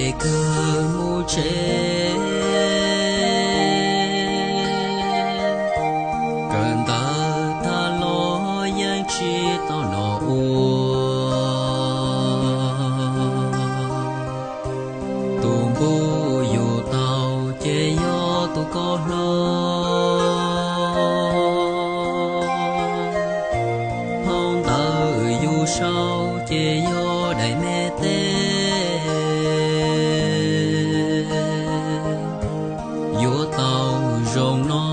ces kawg mus tsev. Kawm ntawv tag los yeej tsis tau nom ua. Tus npuj yus tau ces yog tus koj hlob. Phau ntawv yus sau ces yog daim me teb. Yuav tau zoo no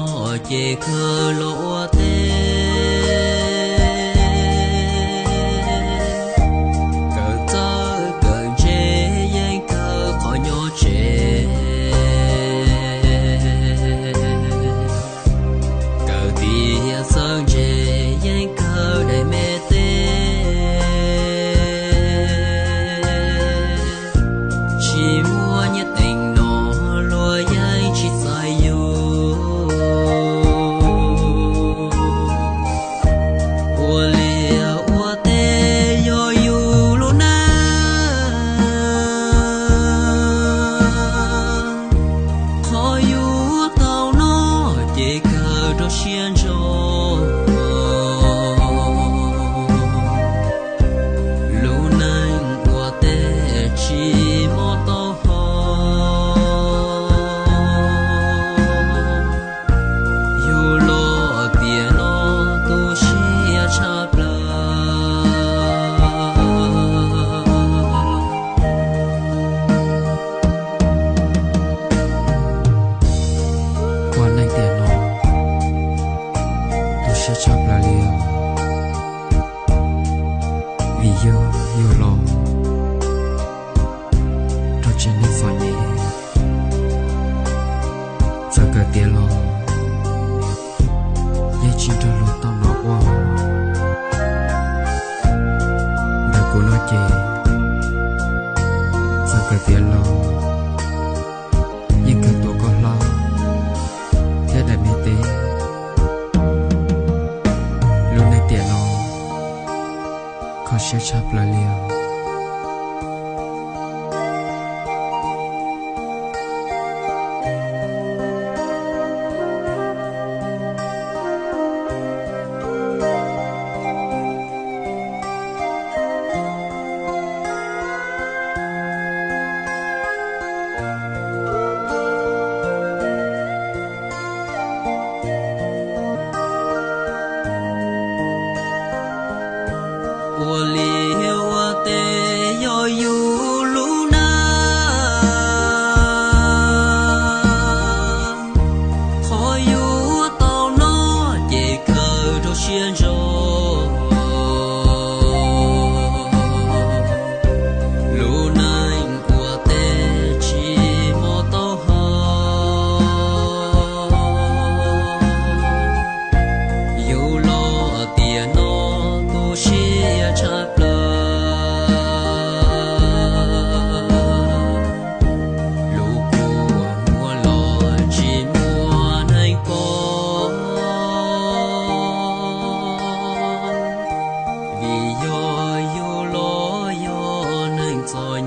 ces kawg los ua teb. Kawm txawj kawm ntse yeej kawg qhov nyob tsev. Kawm tiav txawj ntse yeej kawg daim me teb. Tsis muaj nyiaj teev no luag yeej tsis txais yus. Ua liaj ua teb yog yus lub neej. Qhov yuav tau noj ces kawg rau siab ntso. Lub neej ua teb tsis muaj taub hau. Yus los tiam no tu siab tshaj plaws. Ua neej tiam no tu siab tshaj plaws li os. Vim yog yus los rau tsev neeg txom nyem, txawm kawm tiav los yeej tsis nrog luag tau nom ua. Ntawm kuv no ces txawm kawm tiav los yeej kawg tus koj hlob thiab daim me teb. Lub neej tiam no kho siab tshaj plaws li os. Ua liaj ua teb yog yus lub neej. Qhov yuav tau noj ces kawg rau siab ntso. Lub neej ua teb tsis muaj taub hau. Yus los tiam no tu siab tshaj plaws. Lub kua muag los tsis muaj neeg pom. Vim yog yus los yog neeg txom